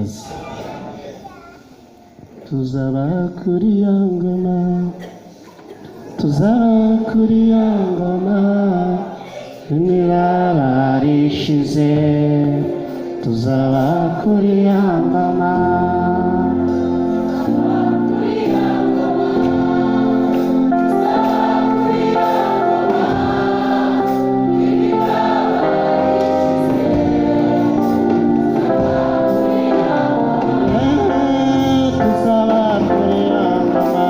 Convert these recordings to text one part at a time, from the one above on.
Neza. Tuzaba kuri ya ngoma, tuzaba kuri ya ngoma, imibabaro ishize, tuzaba kuri ya ngoma. Tuzaba kuri ya ngoma,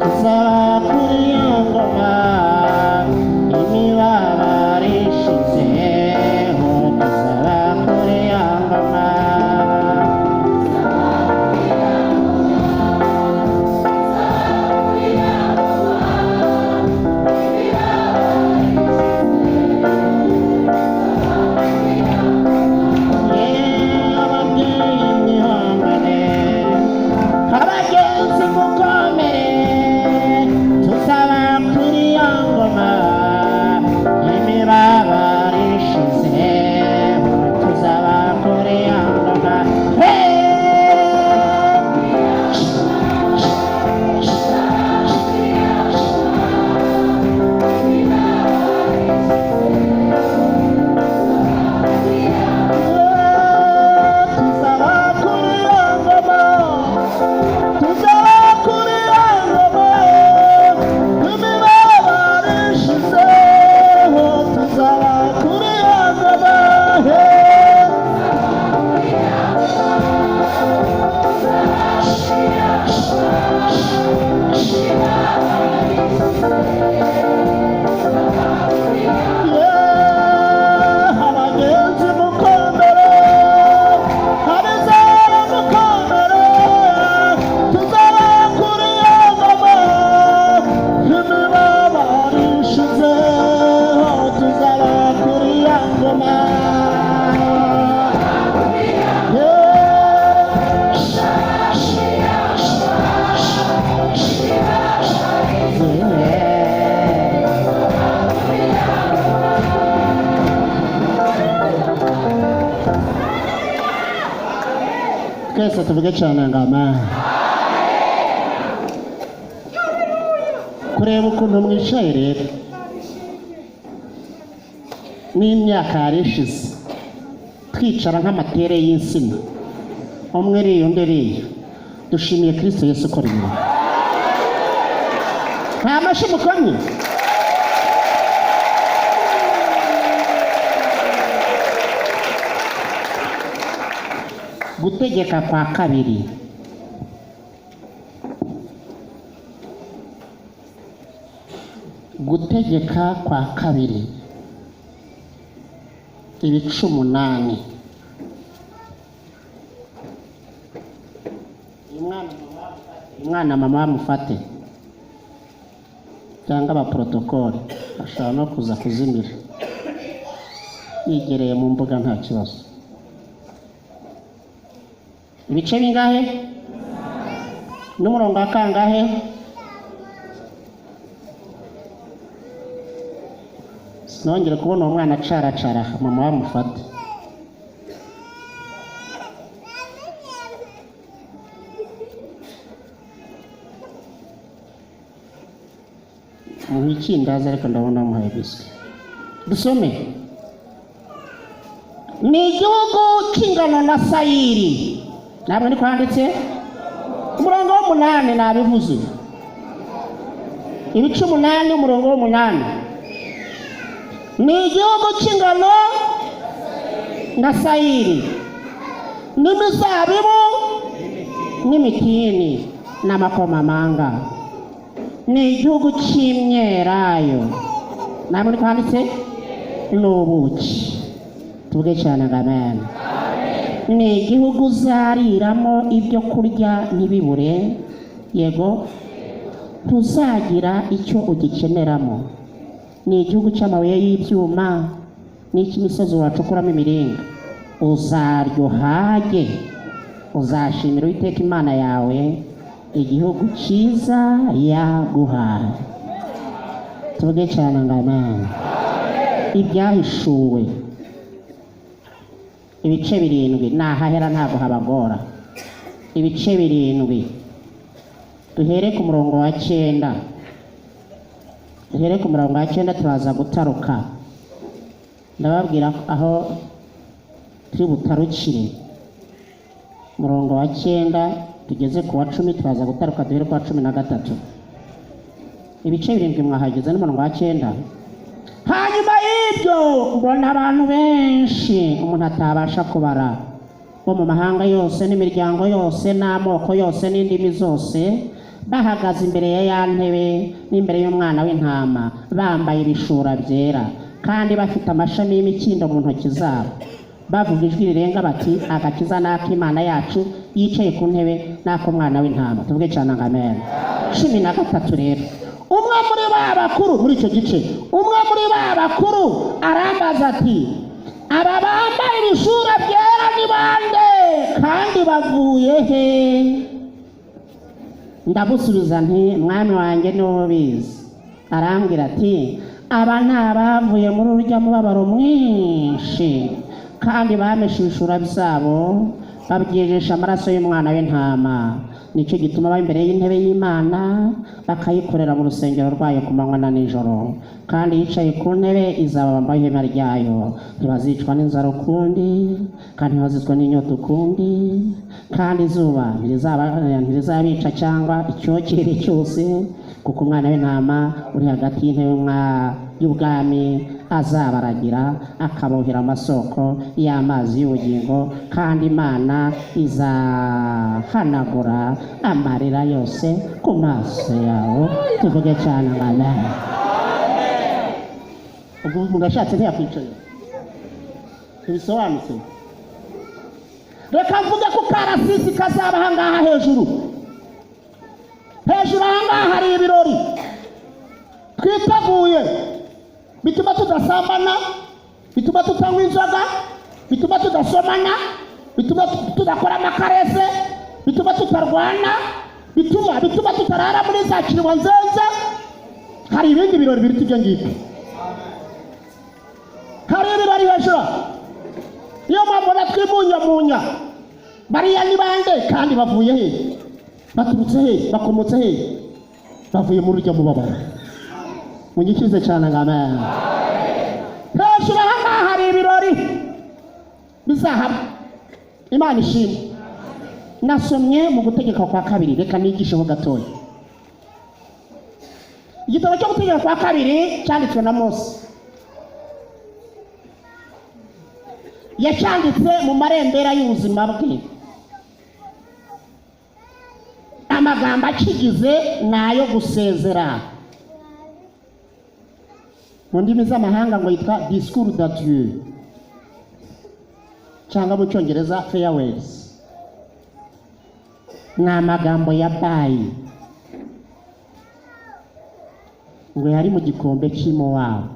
tuzaba kuri ya ngoma, imibabaro ishize, tuzaba kuri ya ngoma. Ababyeyi mwihangane, abagenzi mukomere, tuzaba kuri ya ngoma, imibabaro ishize, tuzaba kuri ya ngoma. Hey! Tuzaba kuri ya ngoma, tuzaba kuri ya ngoma, imibabaro ishize, tuzaba kuri ya ngoma. Hey! Yeah, abagenzi mukomere, abizera mukomere, tuzaba kuri ya ngoma, imibabaro ishize, tuzaba kuri ya ngoma. Yeah. Yeah. Twese tuvuge cyane ngo amen. Kureba ukuntu mwicaye rero n'imyaka yari ishize twicara nk'amatere y'insina, umwe iriya, undi iriya, dushimiye Kirisito Yesu ukora ibintu. Nta mashyi mukomye. Gutegeka kwa Kabiri, Gutegeka kwa Kabiri, ibice 8. Uyu mwana mama bamufate cyangwa abaporotokole, ashobora no kuza kuzimira yigereye mu mbuga, nta kibazo. Ibice bingahe n'umurongo wa kangahe? Sinongere kubona uwo mwana acaracara, mama bamufate. Muha ikindazi, ariko ndabona bamuhaye biswi. Dusome. Ni igihugu cy'ingano na sayiri. Ntabwo niko handitse? Umurongo w'umunani nabivuze. Ibice 8, umurongo w'umunani. Ni igihugu cy'ingano na sayiri n'imizabibu n'imitini n'amakomamanga, ni igihugu cy'imyelayo. Ntabwo niko handitse? N'ubuki. Tuvuge cyane ngo amen. Ni igihugu uzariramo ibyo kurya ntibibure, yego, ntuzagira icyo ugikeneramo. Ni igihugu cy'amabuye y'ibyuma n'icy'imisozi wacukuramo imiringa. Uzarya uhage, uzashimira Uwiteka Imana yawe igihugu cyiza yaguhaye. Tuvuge cyane ngo amen. Ibyahishuwe. Ibice 7 ni ahahera, ntabwo habagora. Ibice 7, duhere ku murongo wa 9, duhere ku murongo wa 9, turaza gutaruka. Ndababwira aho turi butarukire. Umurongo wa 9 tugeze ku wa 10, turaza gutaruka duhere ku wa 13. Ibice 7 mwahageze n'umurongo wa 9. Hanyuma y'ibyo mbona abantu benshi umuntu atabasha kubara, bo mu mahanga yose n'imiryango yose n'amoko yose n'indimi zose, bahagaze imbere ya ya ntebe n'imbere y'umwana w'intama, bambaye ibishura byera kandi bafite amashami y'imikindo mu ntoki zabo, bavuga ijwi rirenga bati: "Agakiza n'ak'Imana yacu yicaye ku ntebe n'ak'umwana w'intama." Tuvuge cyane ngo amen. 13 rero, umwe muri ba bakuru muri icyo gice, umwe muri ba bakuru arambaza ati: "Aba bambaye ibishura byera ni bande, kandi bavuye he?" Ndamusubiza nti: "Mwami wanjye, ni wowe ubizi." Arambwira ati: "Aba ni abavuye muri urya mubabaro mwinshi, kandi bameshe ibishura byabo babyejesha amaraso y'umwana w'intama. Nicyo gituma baba imbere y'intebe y'Imana, bakayikorera mu rusengero rwayo ku manywa na nijoro, kandi yicaye ku ntebe izababambaho ihema ryayo. Ntibazicwa n'inzara ukundi, kandi ntibazicwa n'inyota ukundi, kandi izuba ntirizabica cyangwa icyokere cyose, kuko umwana w'intama uri hagati y'intebe y'ubwami azabaragira, akabuhira amasoko y'amazi y'ubugingo, kandi Imana izahanagura amarira yose ku maso yawe." Tuvuge cyane ngo amen. Ubwo umuntu ashatse ntiyakwicaye, ntibisobanutse. Reka mvuge ko karasisi kazaba ahangaha hejuru. Hejuru ahangaha hari ibirori twiteguye bituma tudasambana, bituma tutanywa inzoga, bituma tudasomana, bituma tudakora amakarese, bituma tutarwana, bituma tutarara muri za kirwa nzenze. Hari ibindi birori biruta ibyo ngibyo. Hari ibirori hejuru. Niyo mpamvu ubona twimunyamunya. Bariya ni bande, kandi bavuye he? Baturutse he? Bakomotse he? Bavuye muri urya mubabaro. Munyikize cyane ngo amen. Hejuru aha ngaha hari ibirori bizahaba. Imana ishimwe. Nasomye mu Gutegeka kwa Kabiri. Reka nigisheho gatoya. Igitabo cyo Gutegeka kwa Kabiri cyanditswe na Mose. Yacyanditse mu marembera y'ubuzima bwe. Amagambo akigize ni ayo gusezera. Mu ndimi z'amahanga ngo yitwa discours d'adieu, cyangwa mu Cyongereza farewells. Ni amagambo ya bye. Ngo yari mu gikombe cy'i Mowabu.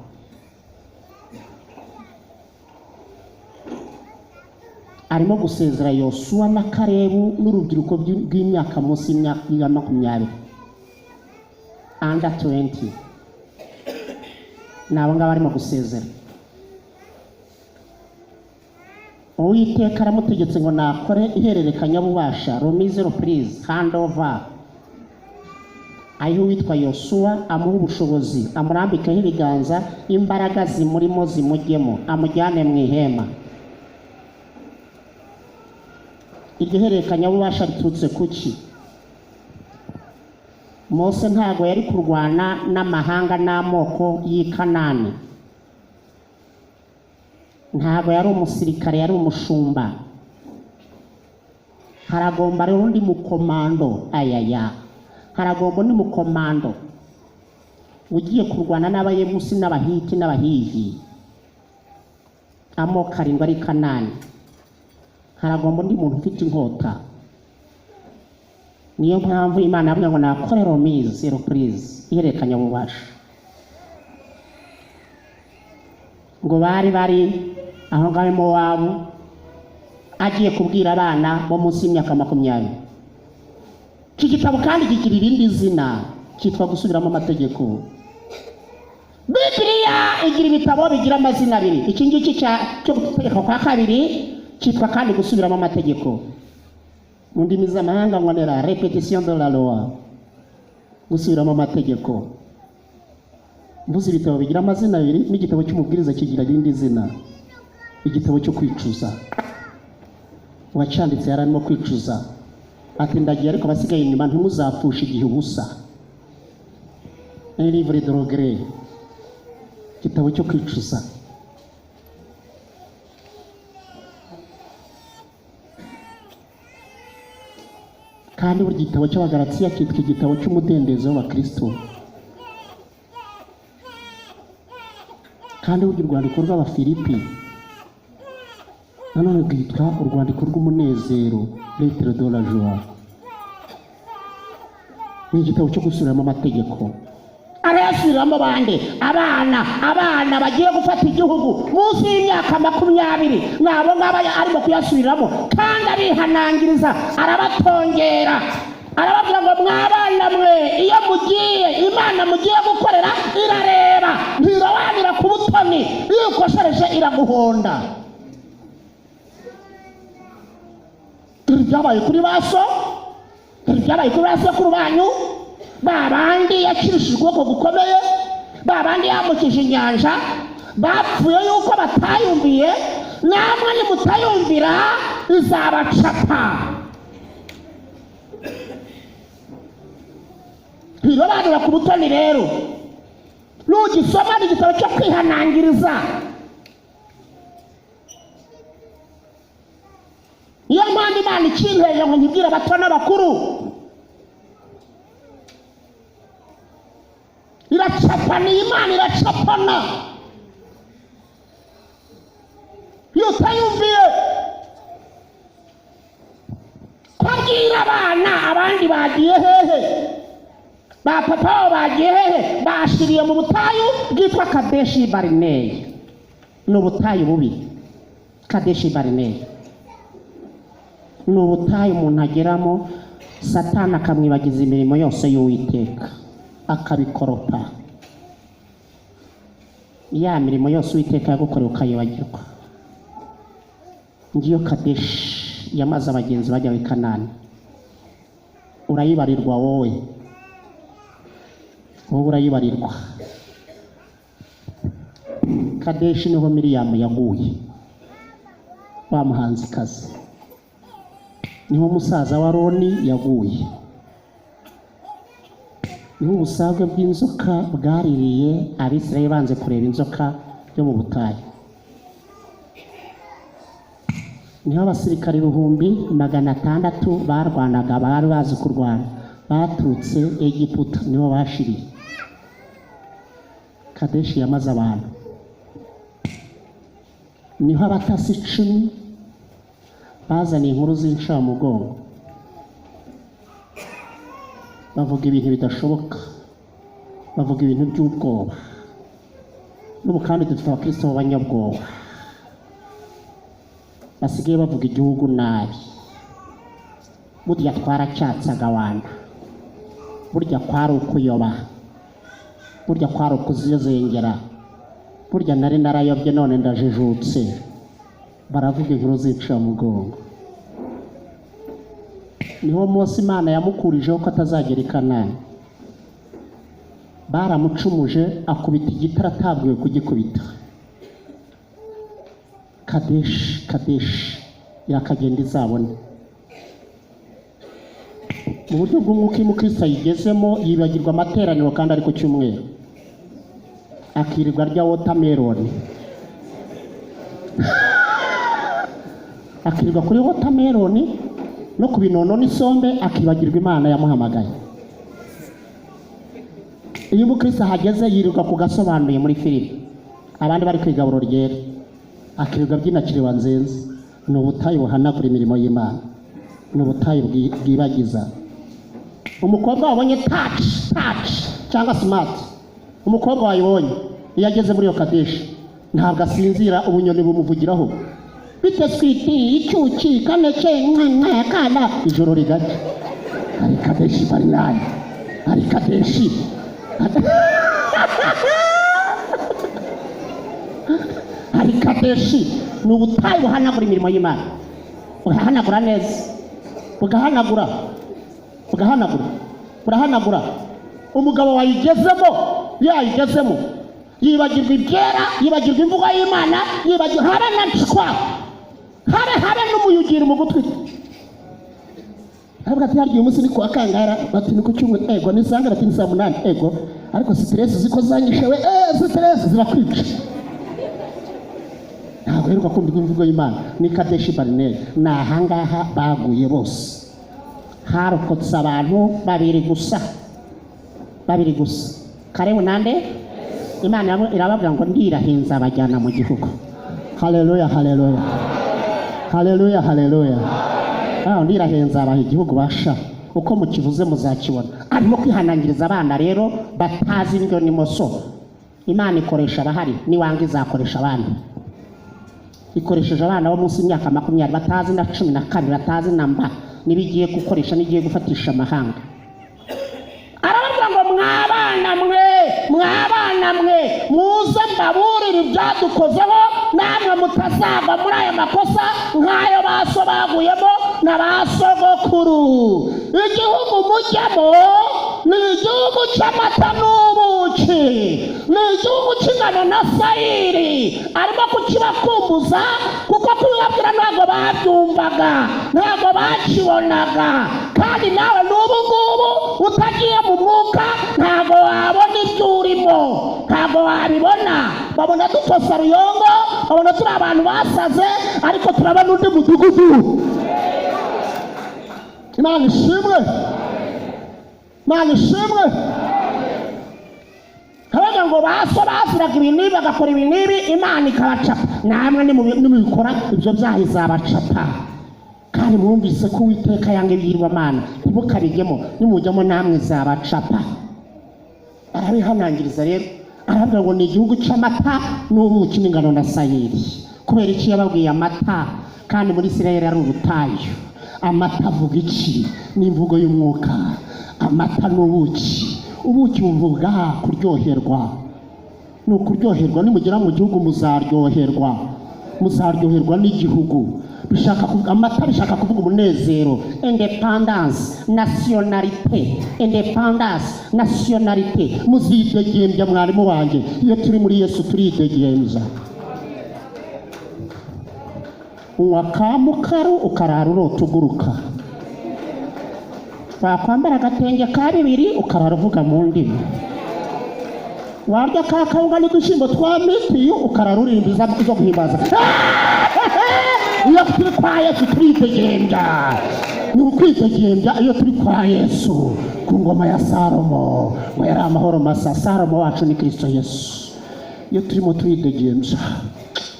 Arimo gusezera Yosuwa na Karebu n'urubyiruko rw'imyaka munsi y'imyaka ya 20, under 20. Ni abo ngabo arimo gusezera. Uwiteka aramutegetse ngo nakore ihererekanyabubasha, remise, reprise, handover, ayihe uwitwa Yosuwa, amuhe ubushobozi, amurambikeho ibiganza, imbaraga zimurimo zimujyemo, amujyane mu ihema. Iryo hererekanyabubasha riturutse kuki? Mose ntago yari kurwana n'amahanga n'amoko y'i Kanani. Ntago yari umusirikare, yari umushumba. Haragomba rero undi mukomando, ayaya, haragomba undi mukomando ugiye kurwana n'Abayebusi n'Abahiti n'Abahivi, amoko 7 ari Kanani. Haragomba undi muntu ufite inkota. Niyo mpamvu Imana yavuga ngo nakore remise, reprise, ihererekanyabubasha. Ngo bari bari aho ngaho i Mowabu, agiye kubwira abana bo munsi y'imyaka 20. Iki gitabo kandi kigira irindi zina, cyitwa Gusubiramo Amategeko. Bibiliya igira ibitabo bigira amazina abiri. Iki ngiki cyo Gutegeka kwa Kabiri Cyitwa kandi gusubiramo amategeko, mu ndimi z'amahanga ngo ni la répétition de la loi, gusubiramo amategeko. Mvuze ibitabo bigira amazina abiri, n'igitabo cy'Umubwiriza kigira irindi zina, igitabo cyo kwicuza. Uwacyanditse yari arimo kwicuza, ati: "Ndagiye, ariko abasigaye inyuma ntimuzapfushe igihe ubusa." Un livre de regret, igitabo cyo kwicuza. Kandi buri gitabo cy'Abagalatiya cyitwa igitabo cy'umudendezo w'abakristo. Kandi burya urwandiko rw'Abafilipi nanone rwitwa urwandiko rw'umunezero, lettre de la joie. Ni igitabo cyo gusubiramo amategeko. Arayasubiramo bande? Abana, abana bagiye gufata igihugu munsi y'imyaka 20, ni abo ngabo arimo kuyasubiramo. Kandi abihanangiriza, arabatongera, arababwira ngo: "Mwabana mwe, iyo mugiye, Imana mugiye gukorera irareba, ntirobanura ku butoni. Iyo ukoshereje iraguhonda. Dore ibyabaye kuri ba so, dore ibyabaye kuri ba sekuru banyu, ba bandi yakirishije ukuboko gukomeye, ba bandi yambukije inyanja, bapfuye yuko batayumviye. Namwe nimutayumvira izabacapa." Ntirobanura ku butoni. Rero nugisoma, ni igitabo cyo kwihanangiriza. Niyo mpamvu Imana ikinteje ngo nkibwire abato n'abakuru. Iracapana, iyi Imana iracapana iyo utayumviye. Ko abwira abana, abandi bagiye hehe? Ba papa babo bagiye hehe? Bashiriye mu butayu bwitwa Kadeshi Barineya. Ni ubutayu bubi. Kadeshi Barineya ni ubutayu umuntu ageramo, Satani akamwibagiza imirimo yose y'Uwiteka, akabikoropa. Ya mirimo yose Uwiteka yagukoreye ukayibagirwa. Ngiyo Kadeshi yamaze abagenzi bajya i Kanani. Urayibarirwa wowe, wowe urayibarirwa. Kadeshi niho Miriyamu yaguye, wa muhanzikazi. Niho musaza wa Aroni yaguye. Niho ubusabwe bw'inzoka bwaririye Abisirayeli banze kureba inzoka yo mu butayu. Niho abasirikare 600,000 barwanaga, bari bazi kurwana, baturutse Egiputa, niho bashiriye. Kadeshi yamaze abantu. Niho abatasi 10 bazaniye inkuru z'incamugongo, bavuga ibintu bidashoboka, bavuga ibintu by'ubwoba. N'ubu kandi dufite abakristo b'abanyabwoba basigaye bavuga igihugu nabi. Burya twaracyatsaga wana, burya kwari ukuyoba, burya kwari ukuzizengera, burya nari narayobye none ndajijutse. Baravuga inkuru z'incamugongo. Niho Mose Imana yamukurijeho ko atazagera i Kanani. Baramucumuje, akubita igitare atabwiwe kugikubita. Kadeshi, Kadeshi irakagenda izabone. Mu buryo bw'umwuka, iyo umukristo ayigezemo yibagirwa amateraniro kandi ari ku cyumweru, akirirwa arya watermelon, akirirwa kuri watermelon no ku binono n'isombe, akibagirwa Imana yamuhamagaye. Iyo umukristo ahageze yirirwa ku gasobanuye muri filime, abandi bari ku igaburo ryera, akirirwa abyina kiriba nzenze. Ni ubutayu buhanagura imirimo y'Imana, ni ubutayu bwibagiza. Umukobwa wabonye touch, touch cyangwa smart, umukobwa wayibonye, iyo ageze muri iyo Kadeshi ntabwo asinzira, ubunyoni bumuvugiraho: "Bite sweetie, icyuki kaneke mwa kana," ijoro rigacya. Ari Kadeshi Barinani, ari Kadeshi, ari Kadeshi. Ni ubutayu buhanagura imirimo y'Imana, bugahanagura neza, bugahanagura, bugahanagura, burahanagura. Umugabo wayigezemo, yayigezemo, yibagirwa ibyera, yibagirwa imvugo y'Imana, yibagirwa habe na ncwa, habe n'umuyugiri mu gutwi. Aravuga ati: "Harya uyu munsi ni kuwa kangara?" Bati: "Ni ku cyumweru." "Ego, ni saa?" Ati: "Ni saa 8." "Ego, ariko stress ziko zanyishe we." Stress zirakwica, ntabwo uheruka kumva imvugo y'Imana. Ni Kadeshi Barineri, ni ahangaha baguye bose. Harokotse abantu babiri gusa, babiri gusa, Karebu nande. Imana irababwira ngo: "Ndirahinza abajyana mu gihugu." Haleluya, haleluya, haleluya, haleluya! Ah, ndirahenza abaha igihugu basha, uko mukivuze muzakibona. Arimo kwihanangiriza abana rero batazi indyo n'imoso. Imana ikoresha abahari, niwanga izakoresha abandi. Ikoresheje abana bo munsi y'imyaka 20, batazi na 12, batazi na mba, niba igiye gukoresha n'igiye gufatisha amahanga. Arababwira ngo: "Mwabana mwe, mwabana mwe, muze mbaburire ibyadukozeho, namwe mutazagwa muri aya makosa nk'ayo ba so baguyemo na ba sogokuru. Igihugu mujyamo ni igihugu cy'amata n'ubuki, ni igihugu cy'ingano na sayiri." Arimo kukibakumbuza, kuko kubibabwira ntabwo babyumvaga, ntabwo bakibonaga. Kandi nawe n'ubu ngubu utagiye mu mwuka ntabwo wabona ibyo urimo, ntabwo wabibona. Babona dukosa ruyongo, babona turi abantu basaze, ariko turabona undi mudugudu. Imana ishimwe, Imana ishimwe! Kabaga ngo baso baziraga ibi n'ibi, bagakora ibi n'ibi, Imana ikabacapa. Namwe nimubikora ibyo byaha, izabacapa. Kandi mwumvise ko Uwiteka yanga ibigirwamana, ntimukabijyemo. Nimujyamo namwe izabacapa. Arabihanangiriza rero, arabwira ngo ni igihugu cy'amata n'ubuki n'ingano na sayiri. Kubera iki yababwiye amata kandi muri Isirayeli ari ubutayu? Amata avuga iki? Ni imvugo y'umwuka. Amata n'ubuki, ubuki buvuga kuryoherwa, ni ukuryoherwa. Nimugera mu gihugu muzaryoherwa, muzaryoherwa n'igihugu. Bishaka kuvuga amata, bishaka kuvuga umunezero, indépendance, nationalité, indépendance, nationalité. Muzidegembya. Mwarimu wanjye, iyo turi muri Yesu turidegembya. Unywa ka mukaru ukarara urota uguruka, wakwambara agatenge ka bibiri ukarara uvuga mu ndimi, warya ka kawunga n'udushyimbo twa mitiyu ukarara uririmba izo guhimbaza. Iyo turi kwa Yesu turidegembya, ni ukwidegembya. Iyo turi kwa Yesu, ku ngoma ya Salomo ngo yari amahoro masa. Salomo wacu ni Kirisito Yesu. Iyo turimo turidegembya.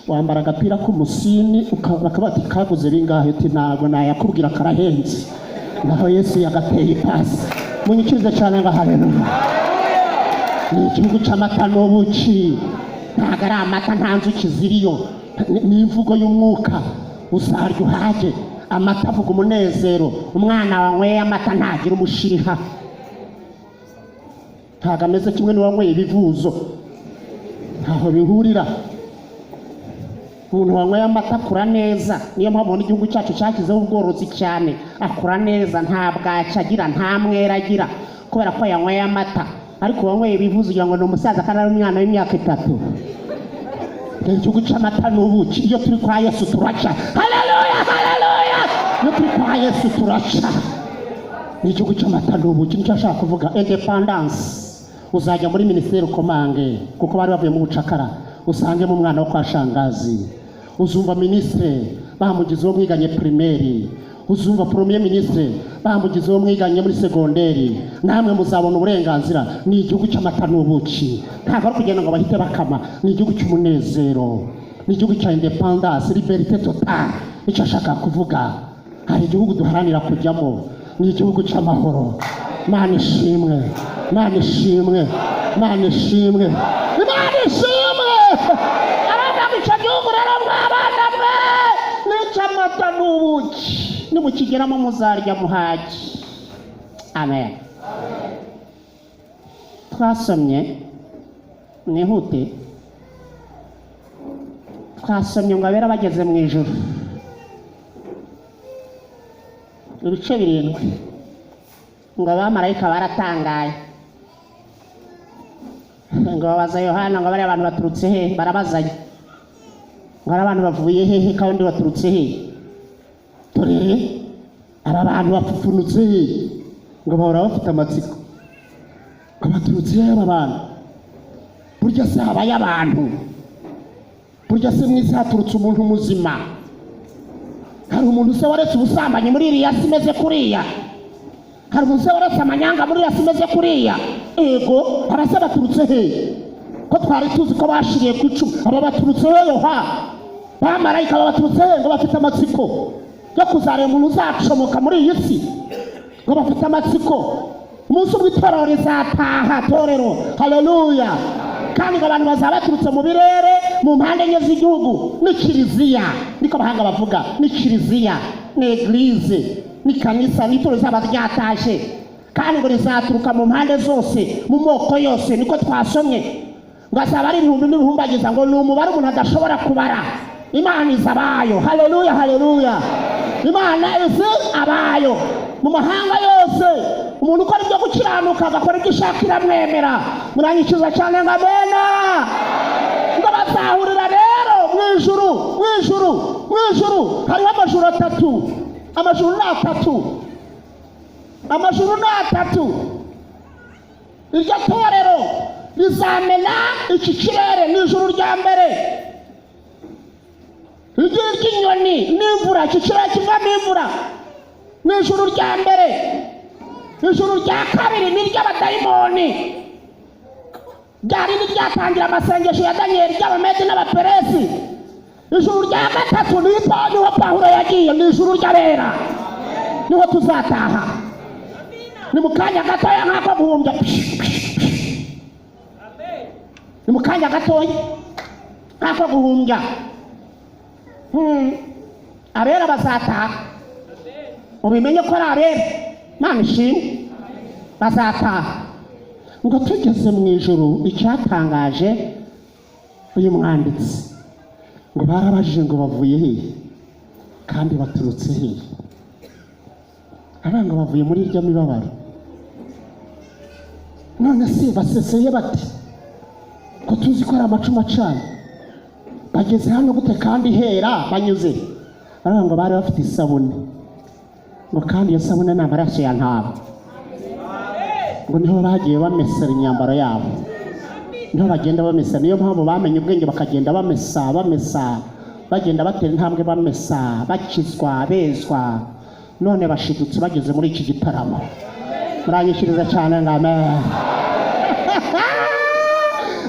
Wambara agapira k'umusini, bakaba bati: "Kaguze bingahe?" Uti: "Ntabwo nayakubwira, karahenze." Naho Yesu yagateye ipasi. Munyikirize cyane ngo haleluya! Ni igihugu cy'amata n'ubuki. Ntabwo ari amata, nta nzuki ziriyo. Ni imvugo y'umwuka. Uzarya uhage. Amata avuga umunezero. Umwana wanyweye amata ntagira umushiriha, ntabwo ameze kimwe n'uwanyweye ibivuzo, ntaho bihurira. Umuntu wanyweye amata akura neza. Niyo mpamvu ubona igihugu cyacu cyashyizeho ubworozi cyane. Akura neza, nta bwaki agira, nta mwera agira, kubera ko yanyweye amata. Ariko uwanyweye ibivuzo ugira ngo ni umusaza kandi ari umwana w'imyaka 3. Ni igihugu cy'amata n'ubuki. Iyo turi kwa Yesu turaca. Haleluya, haleluya! Iyo turi kwa Yesu turaca. Ni igihugu cy'amata n'ubuki, nicyo ashaka kuvuga, indépendance. Uzajya muri minisiteri ukomange, kuko bari bavuye mu bucakara, usangemo umwana wo kwa shangazi. Uzumva minisitiri bamugize uwo mwiganye primaire, uzumva premier ministre bamugize uwo mwiganye muri segonderi. Namwe muzabona uburenganzira. Ni igihugu cy'amata n'ubuki. Ntabwo ari kugenda ngo bahite bakama. Ni igihugu cy'umunezero, ni igihugu cya indépendance, liberté totale, icyo ashaka kuvuga. Hari igihugu duharanira kujyamo, ni igihugu cy'amahoro. Mana ishimwe, Mana ishimwe, Mana ishimwe, Imana ishimwe! Aravuga ngo icyo gihugu rero, mwabana mwe, ni icy'amata n'ubuki. Nimukigeramo muzarya muhage. Amen. Twasomye, mwihute, twasomye Twasomye ngo abera bageze mu ijuru, ibice 7, ngo abamarayika baratangaye, ngo babaza Yohana ngo bariya abantu baturutse hehe? Barabazanye ngo ari abantu bavuye hehe kandi baturutse hehe? Dore aba bantu bapfupfunutse hehe? Ngo bahora bafite amatsiko ngo baturutse hehe aba bantu? Burya se habayo abantu? Burya se mu isi haturutse umuntu muzima? Hari umuntu se waretse ubusambanyi muri iriya si imeze kuriya? Hari umuntu se waretse amanyanga muri iriya si imeze kuriya? Ego, abase baturutse hehe? Ko twari tuzi ko bashiriye ku icumu, aba baturutse hehe? Yoha, bamarayika babaturutse hehe? Ngo bafite amatsiko yo kuzareba umuntu uzacomoka muri iyi si, ngo bafite amatsiko umunsi umwe itorero rizataha. Torero, haleluya! Kandi ngo abantu bazaba baturutse mu birere, mu mpande enye z'igihugu. Ni kiliziya, niko abahanga bavuga, ni kiliziya, ni église, ni kanisa, ni itorero rizaba ryatashye, kandi ngo rizaturuka mu mpande zose, mu moko yose, niko twasomye. Ngo azaba ari ibihumbi n'ibihumbagiza, ngo ni umubare umuntu adashobora kubara. Imana izi abayo, haleluya, haleluya! Imana izi abayo mu mahanga yose. Umuntu ukora ibyo gukiranuka, agakora ibyo ishaka, iramwemera. Muranyikiza cyane ngo amena. Ngo bazahurira rero mu ijuru, mu ijuru, mu ijuru. Hariho amajuru atatu, amajuru ni atatu, amajuru ni atatu. Iryo torero rizamena iki kirere, ni ijuru rya mbere. Ijuru ry'inyoni n'imvura, iki kirere kivamo imvura, ni ijuru rya mbere. Ijuru rya kabiri ni iry'abadayimoni, ryari ryatangira amasengesho ya Daniyeli, ry'Abamedi n'Abaperesi. Ijuru rya gatatu niho Pawulo yagiye, ni ijuru ry'abera, niho tuzataha. Ni mu kanya gatoya nk'ako guhumbya, ni mu kanya gatoya nk'ako guhumbya. Abera bazataha, ubimenye ko ari abera. Imana ishimwe, bazataha. Ngo tugeze mu ijuru, icyatangaje uyu mwanditsi, ngo barabajije ngo bavuye hehe kandi baturutse hehe? Abanga bavuye muri iryo mibabaro, none se baseseye bati ko tuzi ko ari amacumu acanye? Bageze hano gute kandi hera banyuze? Baravuga ngo bari bafite isabune, ngo kandi iyo sabune ni amaraso ya Ntama, ngo niho bagiye bamesera imyambaro yabo, niho bagenda bamesa. Niyo mpamvu bamenye ubwenge, bakagenda bamesa, bamesa, bagenda batera intambwe, bamesa, bakizwa, bezwa, none bashidutse bageze muri iki gitaramo. Muranyishyiriza cyane ngo amen.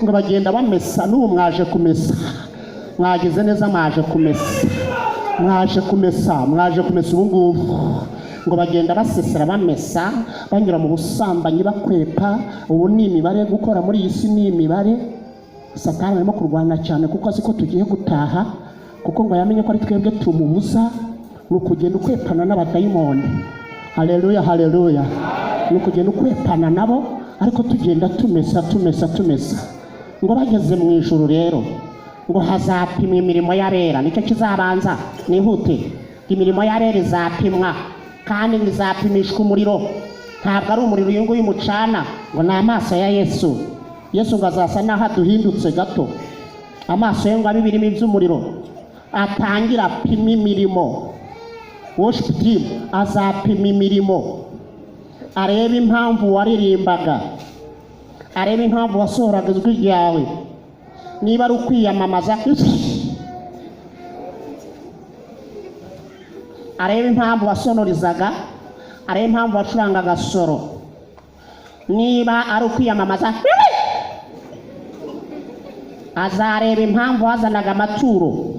Ngo bagenda bamesa. N'ubu mwaje kumesa, mwagize neza, mwaje kumesa, mwaje kumesa, mwaje kumesa ubu ngubu. Ngo bagenda basesera, bamesa, banyura mu busambanyi, bakwepa. Ubu ni imibare, gukora muri iyi si ni imibare. Satani arimo kurwana cyane kuko azi ko tugiye gutaha, kuko ngo yamenye ko ari twebwe tumubuza. Ni ukugenda ukwepana n'abadayimoni. Haleluya, haleluya! Ni ukugenda ukwepana nabo, ariko tugenda tumesa, tumesa, tumesa. Ngo bageze mu ijuru rero, ngo hazapimwa imirimo y'abera, nicyo kizabanza. Nihute, imirimo y'abera izapimwa, kandi ngo izapimishwa umuriro. Ntabwo ari umuriro uyu nguyu mucana, ngo ni amaso ya Yesu. Yesu ngo azasa n'aho aduhindutse gato, amaso ye ngo abe ibirimi by'umuriro, atangira apima imirimo. Worship team, azapima imirimo, arebe impamvu waririmbaga, arebe impamvu wasohoraga ijwi ryawe, niba ari ukwiyamamaza, arebe impamvu wasonorizaga, arebe impamvu wacurangaga soro, niba ari ukwiyamamaza, azareba impamvu wazanaga amaturo,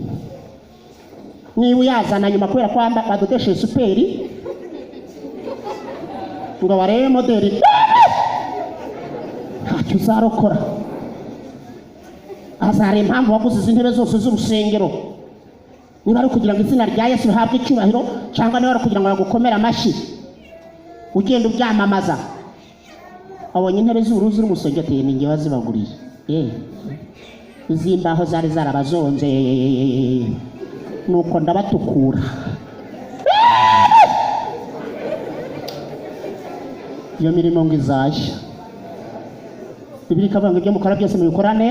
niba uyazana nyuma kubera ko badodesheje superi ngo barebe moderi, ntacyo uzarokora. Azareba impamvu waguze izi ntebe zose z'urusengero, niba ari ukugira ngo izina rya Yesu rihabwe icyubahiro, cyangwa niba ari ukugira ngo bagukomere amashyi ugenda ubyamamaza. Wabonye intebe z'ubururu ziri mu rusengero, ati ni njye wazibaguriye. Iz'imbaho zari zarabazonze, nuko ndabatukura. Iyo mirimo ngo izashya. Bibiliya ikavuga ngo ibyo mukora byose mubikorane.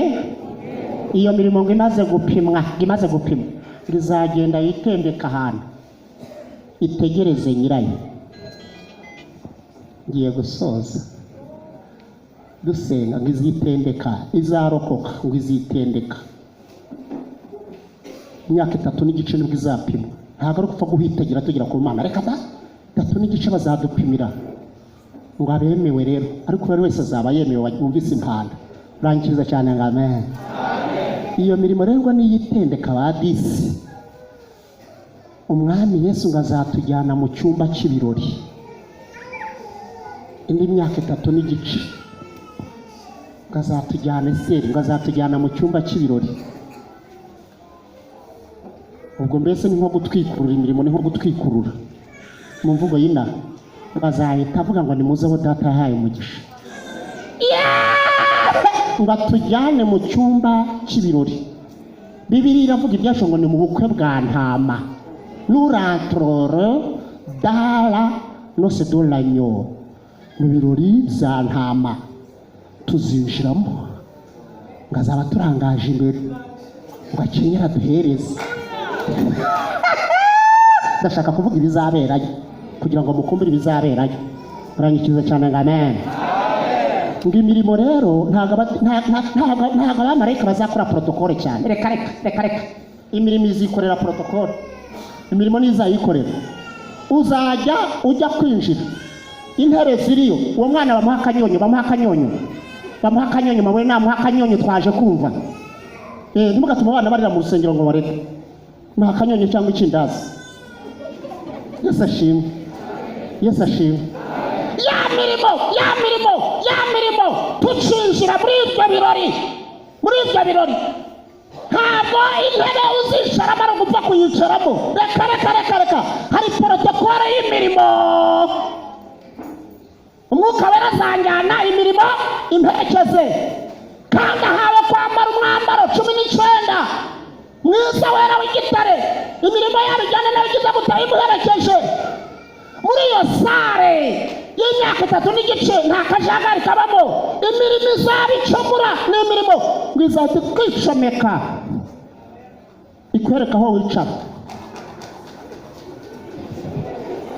Iyo mirimo ngo imaze gupimwa, ngo imaze gupimwa, ngo izagenda yitendeka ahantu itegereze nyirayo. Ngiye gusoza dusenga. Ngo izitendeka, izarokoka ngo izitendeka imyaka 3 n'igice, nibwo izapimwa. Ntabwo ari upfa guhitegera tugera ku Mana, reka da. 3 n'igice bazadupimira ngo abemewe rero, ariko buri wese azaba yemewe wumvise impanda. Urangiriza cyane ngo amen. Iyo mirimo rero ngo niyitendeka ba disi, Umwami Yesu ngo azatujyana mu cyumba cy'ibirori. Indi myaka 3 n'igice ngo azatujyana eseri, ngo azatujyana mu cyumba cy'ibirori. Ubwo mbese ni nko gutwikurura imirimo, ni nko gutwikurura mu mvugo y'inaha. Ngo azahita avuga ngo nimuze abo Data yahaye umugisha, ngo atujyane mu cyumba cy'ibirori. Bibiliya iravuga ibyacu ngo ni mu bukwe bwa Ntama. Nous rentrerons dans la noce de l'Agneau. Mu birori bya Ntama tuzinjiramo, ngo azaba turangaje imbere, ngo akenyere aduhereze. Ndashaka kuvuga ibizaberayo kugira ngo mukumbure ibizaberayo. Muranyikiriza cyane ngo amen. Ngo imirimo rero ntabwo abamarayika bazakora protocole cyane. Reka reka reka reka, imirimo izikorera protocole, imirimo ntizayikorera. Uzajya ujya kwinjira, intebe ziriyo, uwo mwana bamuha akanyonyo, bamuha akanyonyo, bamuha akanyonyo, mawe namuha akanyonyo. Twaje kumva. Ntimugatume abana barira mu rusengero ngo bareke. Muha akanyonyo cyangwa ikindazi. Yesu ashimwe, Yesu ashimwe. Ya mirimo, ya mirimo, ya mirimo, tucinjira muri ibyo birori, muri ibyo birori ntabwo intebe uzicaramo ari ugupfa kuyicaramo. Reka reka reka reka, hari protocole y'imirimo. Umwuka Wera azanjyana, imirimo imperekeze, kandi ahawe kwambara umwambaro 19 mwiza wera w'igitare. Imirimo yabo ijyana nawe igize gutaha imuherekeje. Muri iyo salle y'imyaka 3 n'igice nta kajagari kabamo. Imirimo izaba icomura ni imirimo ngo izahita ikwicomeka, ikwereka aho wicara,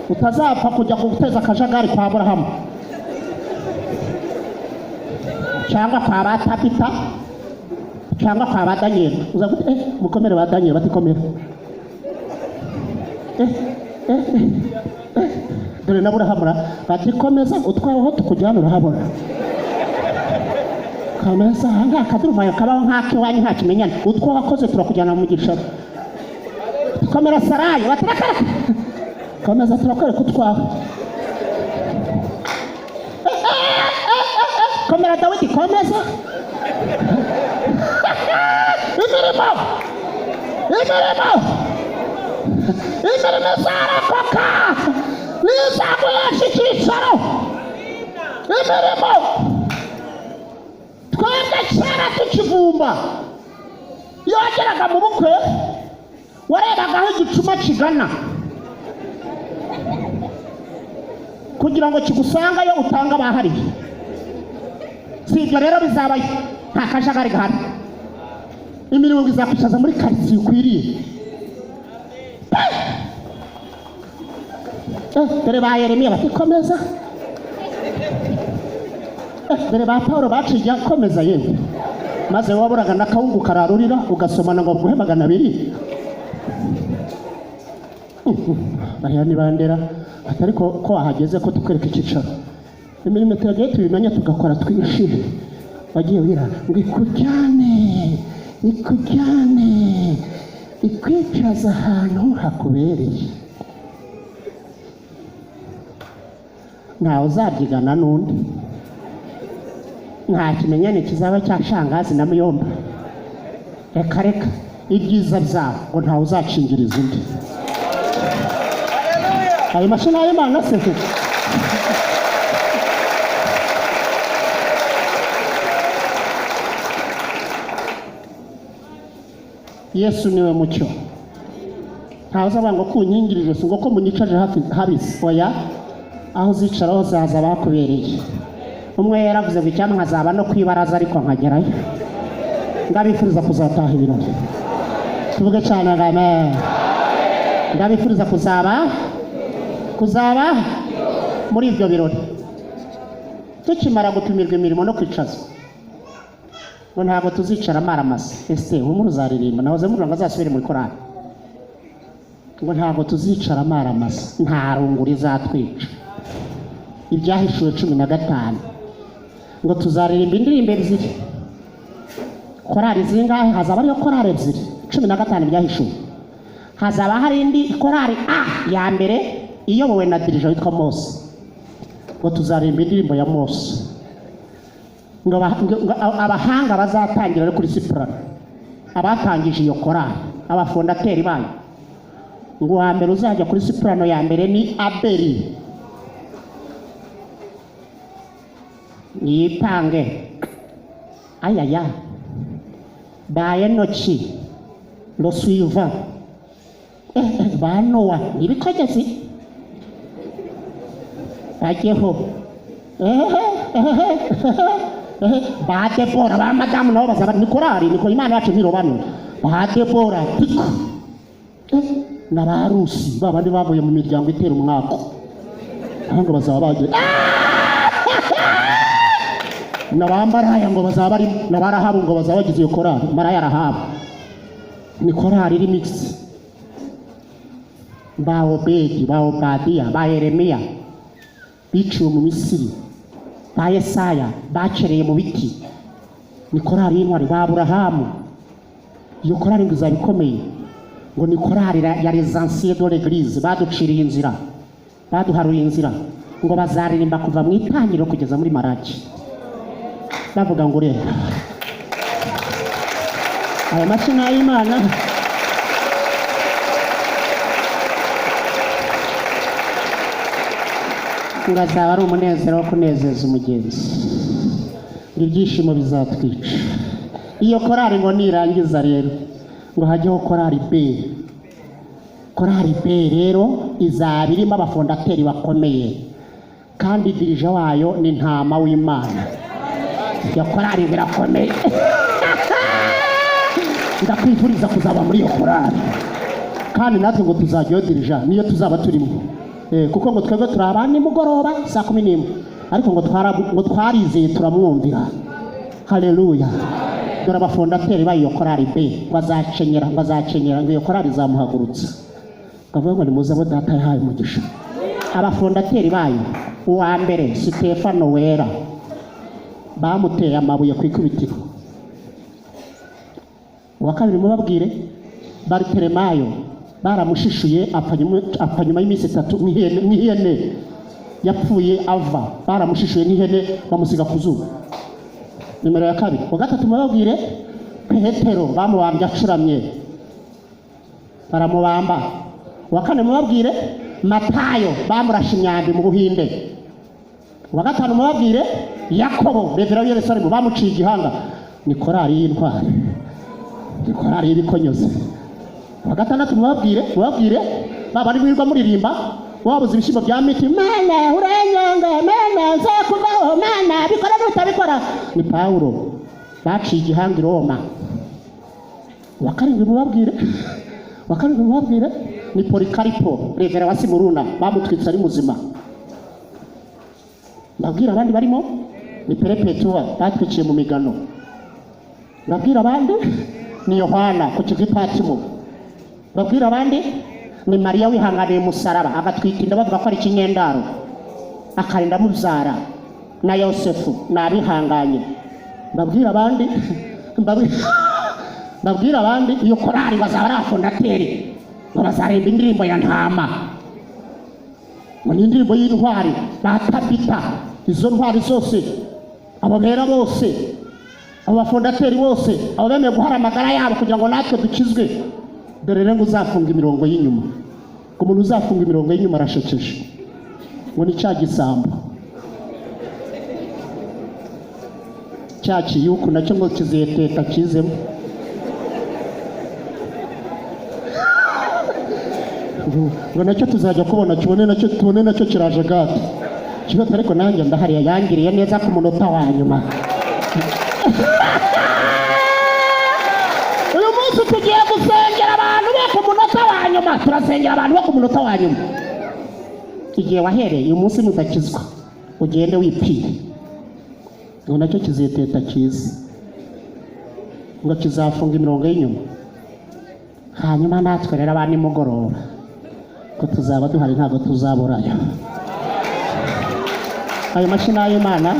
utazapfa kujya guteza akajagari kwa Aburahamu cyangwa kwa ba Tabita cyangwa kwa ba Daniyeli. Uza gute? Mukomere ba Daniyeli, batikomere. Eh, eh, eh. Dore na Aburahamu bati komeza utwawe, aho tukujyana urahabona. Komeza, aha nta kaduruvayo kabaho nk'ak'iwanyu, nta kimenyane. Utwo wakoze turakujyana mu mugisha. Komera Sarayi, bati reka reka, komeza turakwereka utwawe. Komera Dawidi, komeza. Imirimo, imirimo, imirimo izarokoka nizaguhesha icyicaro. Imirimo, twebwe kera tukivumba, iyo wageraga mu bukwe warebaga aho igicuma kigana kugira ngo kigusangayo utange abahariye. Si ibyo rero bizabayo, nta kajagari gahari. Imirimo izakwicaza muri karitsiye ukwiriye. Dore ba Yeremiya bati komeza. Dore ba Paul baciye, komeza yewe. Maze waburaga n'akawungu kararurira ugasomana ngo baguhe 200. Bariya ni bandera ati ariko ko wahageze ko tukwereka icyicaro. Imirimo turagiye tubimenya tugakora twishimye. Wagiye wirana ngo ikujyane, ikujyane, ikwicaza ahantu hakubereye, ntawe uzabyigana n'undi. Nta kimenyane kizaba cya shangazi na muyomba. Reka reka, ibyiza byabo ngo ntawe uzakingiriza undi. Ayo mashini y'Imana se? Yesu niwe mucyo. Ntawe uzavuga ngo kunkingirije ijosi, ngo ko munyicaje hafi habisi. Oya, aho uzicara hose hazaba hakubereye. Umwe yaravuze ngo icyampa nkazaba no ku ibaraza ariko nkagerayo. Ndabifuriza kuzataha ibirori. Tuvuge cyane ngo amen. Ndabifuriza kuzaba muri ibyo birori. Tukimara gupimirwa imirimo no kwicazwa, ngo ntabwo tuzicara amaramasa. Ese humura uzaririmba, nahoze mvuga ngo azasubire muri korali. Ngo ntabwo tuzicara amaramasa, nta rungu rizatwica. Ibyahishuwe 15, ngo tuzaririmba indirimbo ebyiri. Korali zingahe? Hazaba ariyo korali ebyiri. 15 ibyahishuwe. Hazaba hari indi korali A ya mbere iyobowe na dirija witwa Mose. Ngo tuzaririmba indirimbo ya Mose. Ngo abahanga bazatangira ari kuri soprano, abatangije iyo korali, abafondateri bayo. Ngo uwa mbere uzajya kuri soprano ya mbere ni Abeli. Yipange ayaya ba Enoki lo suivant, ba Nowa ibikogezi bajyeho, ba Debora ba madamu nabo bazaba ni korali, niko Imana yacu ntirobanura. Ba Debora tiko na ba Rusi babandi bavuye mu miryango itera umwako, ngo bazaba bagiye na ba Maraya ngo bazaba bari, na ba Rahabu ngo bazaba bagize iyo korali. Maraya Rahabu ni korali iri mix. Ba Obedi, ba Obadiya, ba Yeremiya biciwe mu Misiri, ba Yesaya bacereye mu biti, ni korali y'intwari. Ba Aburahamu, iyo korali ngo izaba ikomeye. Ngo ni korali ya les anciens de l'église, baduciriye inzira, baduharuye inzira. Ngo bazaririmba kuva mu itangiriro kugeza muri Maraki, bavuga ngo rero aya mashini y'Imana. Ngo azaba ari umunezero wo kunezeza umugenzi, ngo ibyishimo bizatwica. Iyo korali ngo nirangiza rero ngo hajyeho korali B. Korali B rero izaba irimo abafondateri bakomeye, kandi dirija wayo ni Ntama w'Imana. Iyo korali birakomeye. Ndakwifuriza kuzaba muri iyo korali, kandi natwe ngo tuzajyayo dirija niyo tuzaba turimo. Kuko ngo twebwe turi abandi nimugoroba saa 11, ariko ngo twarizeye turamwumvira. Haleluya. Dore abafondateri bayo korali B bazakenyera, bazakenyera ngo iyo korali izamuhagurutsa. Kavuga ngo nimuze abo data yahaye umugisha. Abafondateri bayo, uwa mbere Stefano Wera, bamuteye amabuye ku ikubitiro. Uwa kabiri mubabwire Bartelemayo, baramushishuye apfa nyuma y'iminsi 3 nk'ihene yapfuye ava, baramushishuye nk'ihene bamusiga ku zuba. Nimero ya kabiri. Uwa gatatu mubabwire Petero, bamubambye acuramye, baramubamba. Uwa kane mubabwire Matayo, bamurashe imyambi mu Buhinde. Uwa gatanu mubabwire Yakobo, revera w'i Yerusalemu, bamuciye igihanga. Ni korali y'intwari, ni korali y'ibikonyozi. Uwa gatandatu mubabwire baba birirwa muririmba wabuze ibishyimbo bya miti, Mana uranyanga, Mana nzakuvaho, Mana bikora n'utabikora. Ni Pawulo, baciye igihanga i Roma. Uwa karindwi mubabwire ni Polikaripo, revera wa Simuruna, bamutwitse ari muzima. Mbabwira abandi barimo ni Perepetuwa, batwiciye mu migano. Mbabwira abandi ni Yohana ku kigo Patimo. Mbabwira abandi ni Mariya wihanganiye umusaraba agatwika inda bavuga ko ari ikinyendaro, akarinda amubyara, na Yosefu nabihanganye. Mbabwira abandi mbabwira abandi iyo korali bazaba ari abafondateri, ngo bazaririmba indirimbo ya Ntama, ngo ni indirimbo y'intwari ba Tabita. Izo ntwari zose, abo bera bose, abo bafondateri bose, abo bemeye guhara amagara yabo kugira ngo natwe dukizwe. Dore rero ngo uzafunga imirongo y'inyuma, ngo umuntu uzafunga imirongo y'inyuma arashekeje, ngo ni cya gisambo cya kiyuku nacyo ngo kizeteta kizemo. Ngo nacyo tuzajya kubona, kibone nacyo, tubone nacyo kiraje gate kibazo. Ariko nanjye ndahariye, yangiriye neza ku munota wa nyuma. Uyu munsi tugiye gusengera abantu bo ku munota wa nyuma. Turasengera abantu bo ku munota wa nyuma. Igihe wahereye uyu munsi, nudakizwa ugende wipfire. Ngo nacyo kiziteta cyiza, ngo kizafunga imirongo y'inyuma. Hanyuma natwe rero aba nimugoroba ko tuzaba duhari, ntabwo tuzaburayo. Ayo mashini y'Imana.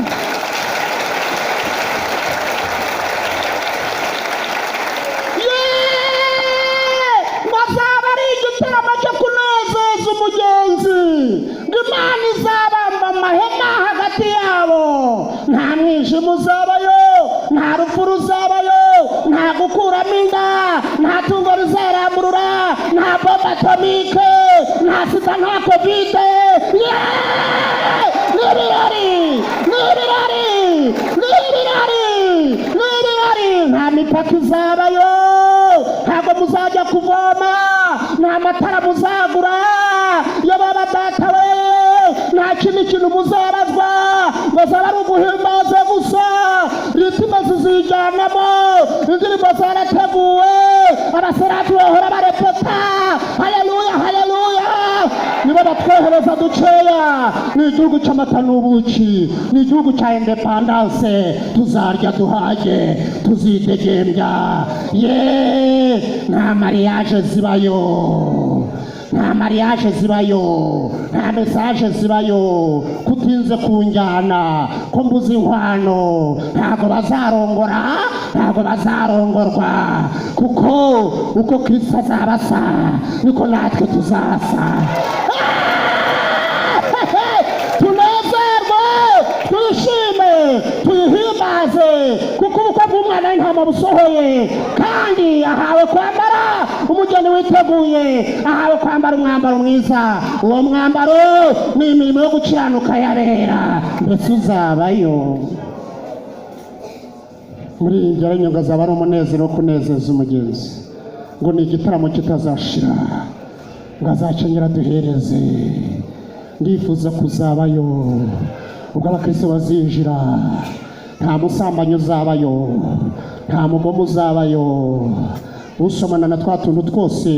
Yeee! Ngo azaba ari igitaramo cyo kunezeza umugenzi, ngo Imana izabamba amahema hagati yabo. Nta mwijima uzabayo, nta rupfu ruzabayo, nta gukuramo inda, nta tungo rizaramburura, nta bombe atomike, nta sida, nta COVID. Yeee! Ni ibirori, ni ibirori, ni ibirori, ni ibirori. Nta mipaka izabayo, ntabwo muzajya kuvoma, nta matara muzagura. Iyo baba data we, nta kindi kintu muzabazwa, ngo zaba ari uguhimbaza gusa. Rythme zizijyanamo, indirimbo zarateguwe, abaserafi bahora barepeta haleluya, haleluya. Nibo batwohereza dukeya. Ni igihugu cy'amata n'ubuki, ni igihugu cya indépendance. Tuzarya duhage, tuzidegembya. Ye, nta mariage zibayo, nta mariage zibayo, nta message zibayo kutinze ku njyana, ko mbuze inkwano. Ntabwo bazarongora, ntabwo bazarongorwa, kuko uko Kristo azaba asa niko natwe tuzasa. Tunezerwe, twishime, tuyihimbaze, kuko ubukwe bw'Umwana w'Intama busohoye, kandi ahawe kwambara. Umugeni witeguye ahawe kwambara umwambaro mwiza. Uwo mwambaro ni imirimo yo gukiranuka y'abera. Mbese uzabayo? Muri iyi ngero ngo azaba ari umunezero wo kunezeza umugenzi, ngo ni igitaramo kitazashira, ngo azakenyera duhereze. Ndifuza kuzabayo ubwo abakristo bazinjira. Nta musambanyi uzabayo, nta mugome uzabayo, usomana na twa tuntu twose,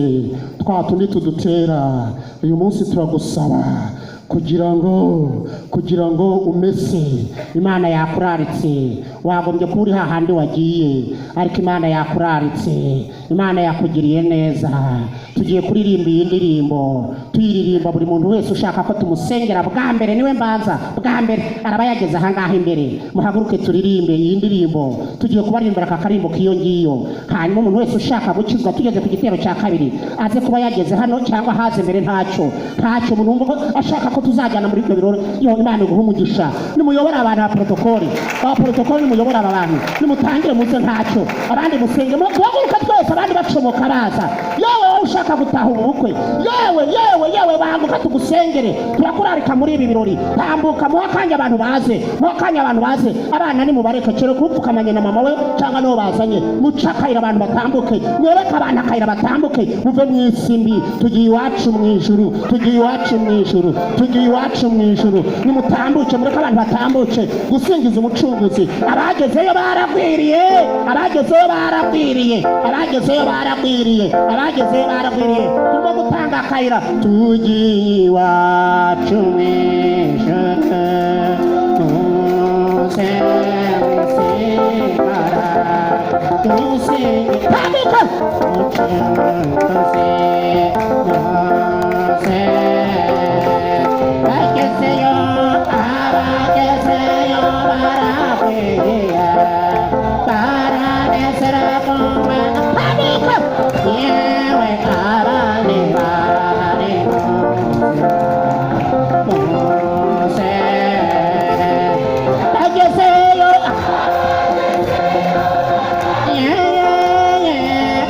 twa tundi tudutera. Uyu munsi turagusaba kugira ngo umese. Imana yakuraritse. Wagombye kuba uri hahandi wagiye, ariko Imana yakuraritse, Imana yakugiriye neza. Tugiye kuririmba iyi ndirimbo, tuyiririmba. Buri muntu wese ushaka ko tumusengera bwa mbere, niwe mbanza bwa mbere araba yageze ahangaha imbere. Muhaguruke turirimbe iyi ndirimbo. Tugiye kubaririmbira aka karimbo k'iyo ngiyo. Hanyuma umuntu wese ushaka gukizwa, tugeze ku gitero cya kabiri, aze kuba yageze hano cyangwa haze mbere. Ntacyo, ntacyo. Umuntu wumva ko ashaka ko tuzajyana muri ibyo birori, yo Imana iguha umugisha. Nimuyobore abantu ba protokoli, ba protokoli, nimuyobore aba bantu, nimutangire muze. Ntacyo, abandi musenge, muhaguruka twese, abandi bacomoka baza. Yewe wowe ushaka gutaha ubu bukwe, yewe, yewe, yewe, banguka tugusengere. Turakurarika muri ibi birori. Tambuka, muhe akanya abantu baze, muhe akanya abantu baze. Abana nimubareke, kereka upfukamanye na mama we cyangwa n'uwo bazanye. Muce akayira abantu batambuke, mwereke abantu akayira batambuke. Muve mu isi mbi, tugiye iwacu mu ijuru, tugiye iwacu mu ijuru, tugiye iwacu mu ijuru. Nimutambuke, mureke abantu batambuke gusingiza Umucunguzi. Abagezeyo baragwiriye, abagezeyo baragwiriye, abagezeyo baragwiriye, abagezeyo baragwiriye. Turimo gutanga akayira, tugiye iwacu mu ijuru. Muze musigara dusinge. Tambuka, Umucunguzi, muze. Bagezeyo, abagezeyo baragwiriye, baranezerwa. Tambuka, yewe, abandi bari muze. Bagezeyo, yewe,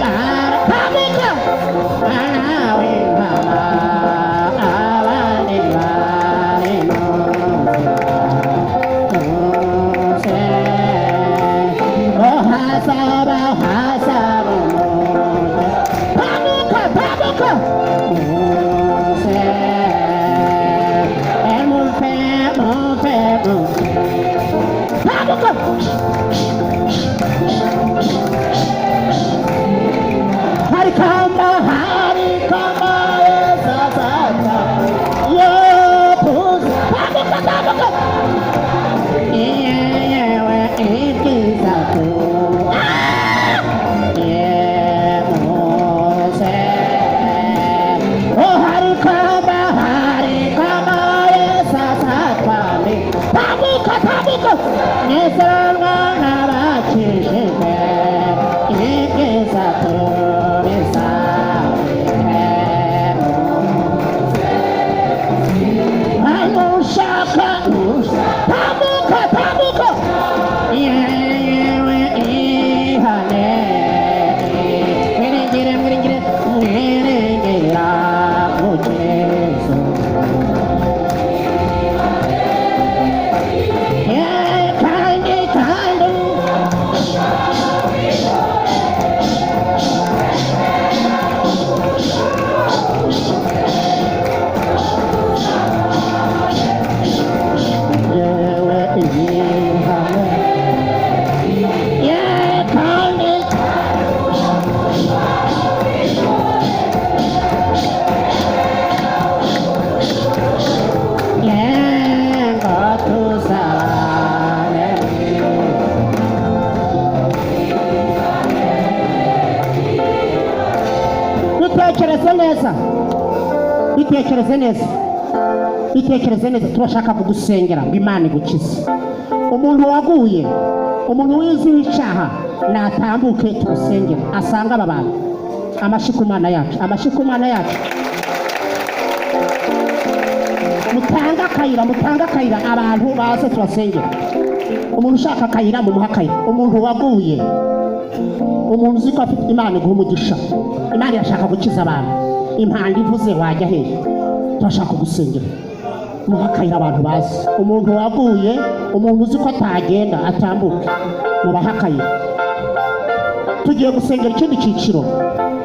tambuka, bana w'Imana. Bitekereze neza, bitekereze neza. Turashaka kugusengera ngo Imana igukize. Umuntu waguye, umuntu wiziho icyaha, natambuke tumusengere, asange aba bantu. Amashyi ku Mana yacu, amashyi ku Mana yacu. Mutange akayira, mutange akayira, abantu baze tubasengere. Umuntu ushaka akayira, mumuhe akayira. Umuntu waguye, umuntu uzi ko afite, Imana iguha umugisha. Imana irashaka gukiza abantu. Impanda ivuze, wajya hehe? Turashaka gusengera, muhe akayira abantu bazi. Umuntu waguye, umuntu uzi ko atagenda, atambuke, mubahe akayira. Tugiye gusengera ikindi cyiciro,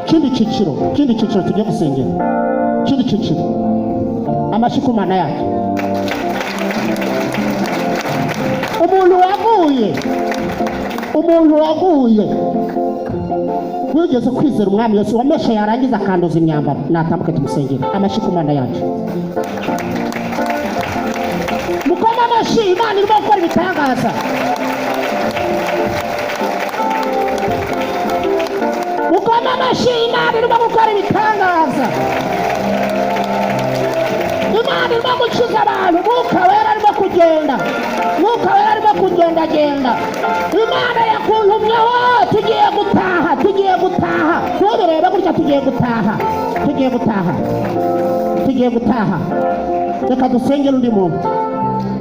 ikindi cyiciro, ikindi cyiciro. Tugiye gusengera ikindi cyiciro. Amashyi ku Mana yacu. Umuntu waguye, umuntu waguye, wigeze kwizera Umwami Yesu, wameshe yarangiza akanduza imyambaro, natambuke tumusengere. Amashyi ku Mana yacu. Mukoma amashyi, Imana irimo gukora ibitangaza. Mukoma amashyi, Imana irimo gukora ibitangaza. Imana irimo gukiza abantu. Mwuka Wera arimo kugenda, Mwuka Wera arimo kugendagenda. Imana yakuntumyeho. Tugiye gutaha, tugiye gutaha. Ntubirebe gutya, tugiye gutaha, tugiye gutaha, tugiye gutaha. Reka dusengere undi muntu,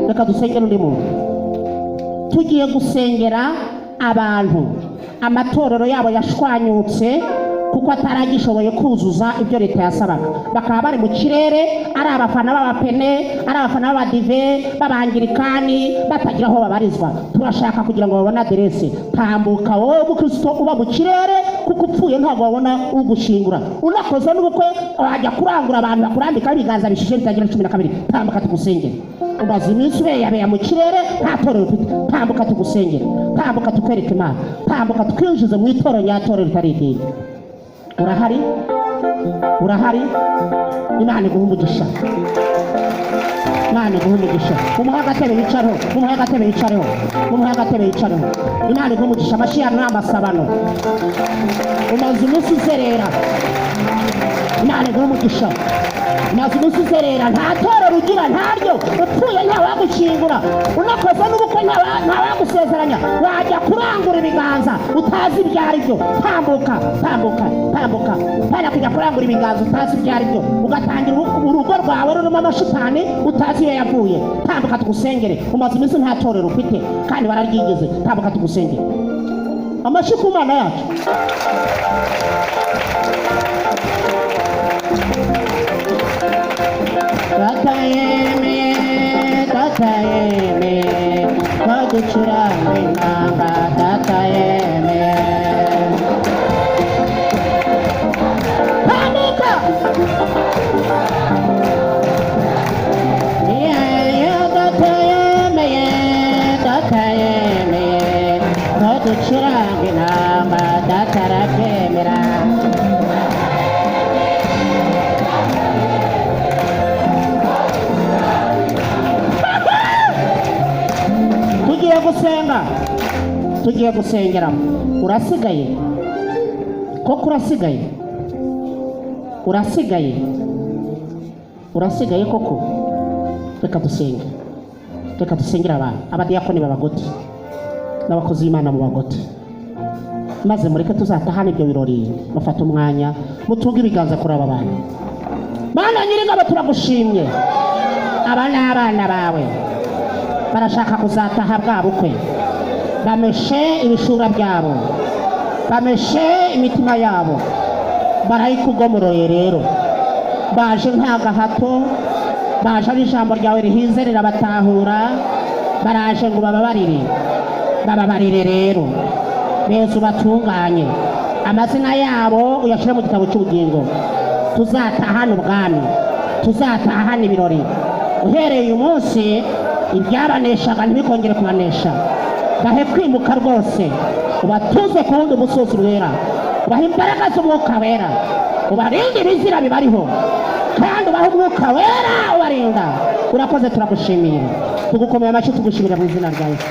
reka dusengere undi muntu. Tugiye gusengera abantu amatorero yabo yashwanyutse kuko ataragishoboye kuzuza ibyo leta yasabaga, bakaba bari mu kirere, ari abafana b'abapene, ari abafana b'abadive, b'abangirikani, batagira aho babarizwa. Turashaka kugira ngo babone aderese. Tambuka wowe mukristo uba mu kirere, kuko upfuye ntabwo wabona ugushingura. Unakoze n'ubukwe, wajya kurangura abantu bakurambikaho ibiganza bishishe bitagira 12. Tambuka tugusengere. Umaze iminsi ubeyabeya mu kirere, nta torero ufite. Tambuka tugusengere, tambuka tukwereke Imana, tambuka twinjize mu itorero nyatorero ritari idini. Urahari? Urahari? Imana iguha umugisha, Imana iguha umugisha. Mumuhe agatebe yicareho, mumuhe agatebe yicareho, mumuhe agatebe yicareho. Imana iguha umugisha. Amashyi yanyu ni amasabano. Umaze umunsi uzerera, Imana iguha umugisha. Umaze umunsi uzerera, nta torero ugira, ntaryo. Upfuye ntawagushyingura, unakoze n'ubukwe ntawagusezeranya. Wajya kurangura ibiganza utazi ibyo ari byo. Tambuka, tambuka, tambuka. Ntajya kujya kurangura ibiganza utazi ibyo ari byo, ugatangira urugo rwawe rurimo amashitani utazi iyo yavuye. Tambuka tugusengere. Umaze iminsi nta torero ufite kandi wararyigeze. Tambuka tugusengere. Amashyi ku Mana yacu. Data yemeye, Data yemeye ko ducuranga inanga. Data yemeye. Tambuka. Yeye, Data yemeye, Data yemeye ko ducuranga inanga. Data arabyemera. Tugiye gusenga, tugiye gusengeramo. Urasigaye koko? Urasigaye? Urasigaye? Urasigaye koko? Reka dusenge, reka dusengere abantu. Abadiyakoni babagote n'abakozi b'Imana mu bagote, maze mureke tuzatahane ibyo birori. Mufate umwanya, mutunge ibiganza kuri aba bantu. Mana Nyiringabo, turagushimye. Aba ni abana bawe, barashaka kuzataha bwa bukwe. Bameshe ibishura byabo, bameshe imitima yabo, barayikugomoroye. Rero baje nta gahato, baje ari ijambo ryawe rihinze rirabatahura. Baraje ngo bababarire, bababarire rero. Beza, ubatunganye, amazina yabo uyashyire mu gitabo cy'ubugingo. Tuzatahane ubwami, tuzatahane ibirori. Uhereye uyu munsi, ibyabaneshaga ntibikongere kubanesha. Bahe kwimuka rwose, ubatuze ku wundi musozi wera, ubahe imbaraga z'Umwuka Wera, ubarinde ibizira bibariho, kandi ubahe Umwuka Wera ubarinda. Urakoze, turagushimiye, tugukomeye amashyi, tugushimira mu izina rya Yesu.